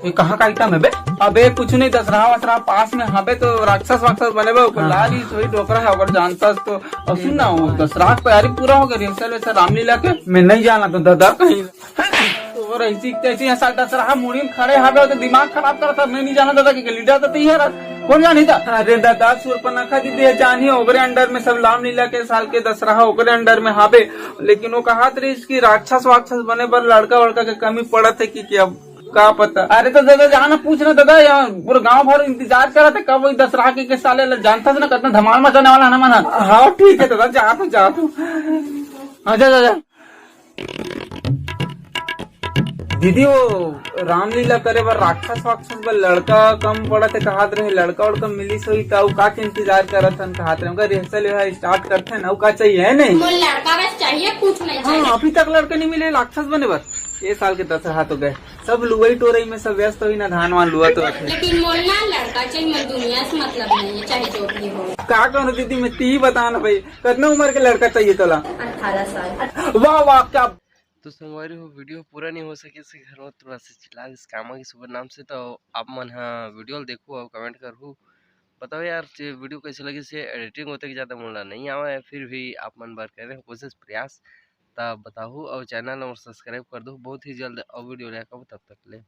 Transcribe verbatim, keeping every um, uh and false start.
ये कहाँ का आइटम है बे? अबे कुछ नहीं, दसरा वसरा पास में हबे तो राक्षस वाक्षस बने बे, ओकर हाँ। लाली सोई डोकरा है, ओकर जानता तो। और सुन ना, वो दसरा की तैयारी पूरा हो गया, रिहर्सल वैसा रामलीला के। मैं नहीं जाना तो दादा कहीं। तो ऐसी तैसी यहाँ साल दसरा मुड़ी में खड़े हबे तो दिमाग खराब करता, मैं नहीं जाना दादा के लीडर तो तैयार है, कौन जानी था? अरे दादा, सुरपनखा दीदी है, जानी ओकरे अंडर में सब रामलीला के साल के दसरा ओकरे अंडर में हबे, लेकिन वो कहा रही कि राक्षस वाक्षस बने बर लड़का वड़का के कमी पड़त है कि क्या? का पता। अरे तो दादा, जा ना पूछ ना दादा, यहाँ पूरा गांव भर इंतजार करत है कब वही दसरा के, के साले ल-, जानता है ना कितना धमाल मचाने वाला है ना मन। हाँ ठीक है दादा, जा तू, जा तू। हाँ, जा, जा, जा। दीदी, वो रामलीला करे बर राक्षस वाक्षस बर लड़का कम पड़त है कहत रहे, लड़का वड़का मिलिस होही त अउ का के इंतजार करत हन कहत रहे, उनका रिहर्सल यहाँ स्टार्ट करते हैं ना, अउ का चाहिए है नहीं? मोर लड़का बस चाहिए, कुछ नहीं हाँ, चाहिए। अभी तक लड़का नहीं मिले राक्षस बने बर। ये साल के दसरा तो गए, सब लुवई टोरई में सब व्यस्त होई ना, धान वान लुआ तो। लेकिन मोर ना लड़का चाहिए, मोर दुनिया से मतलब नहीं है, चाहे जो भी हो। का करूँ दीदी, मैं ती बता ना भाई, कितना उम्र के लड़का चाहिए तोला? अठारह साल। वाह वाह, क्या। तो संगवारी हो, वीडियो पूरा नहीं हो सके से घर में थोड़ा सा चिल्ला दिस कामा के सुपर नाम से, तो आप मन हा वीडियो ल देखो और कमेंट करहू, बताओ यार, ये वीडियो कैसे लगी से एडिटिंग होते कि ज़्यादा मोला नहीं आवा है, फिर भी आप मन बर करे कोशिश प्रयास, तब बताहू और चैनल और सब्सक्राइब कर दो, बहुत ही जल्द और वीडियो लेकर तब तक ले।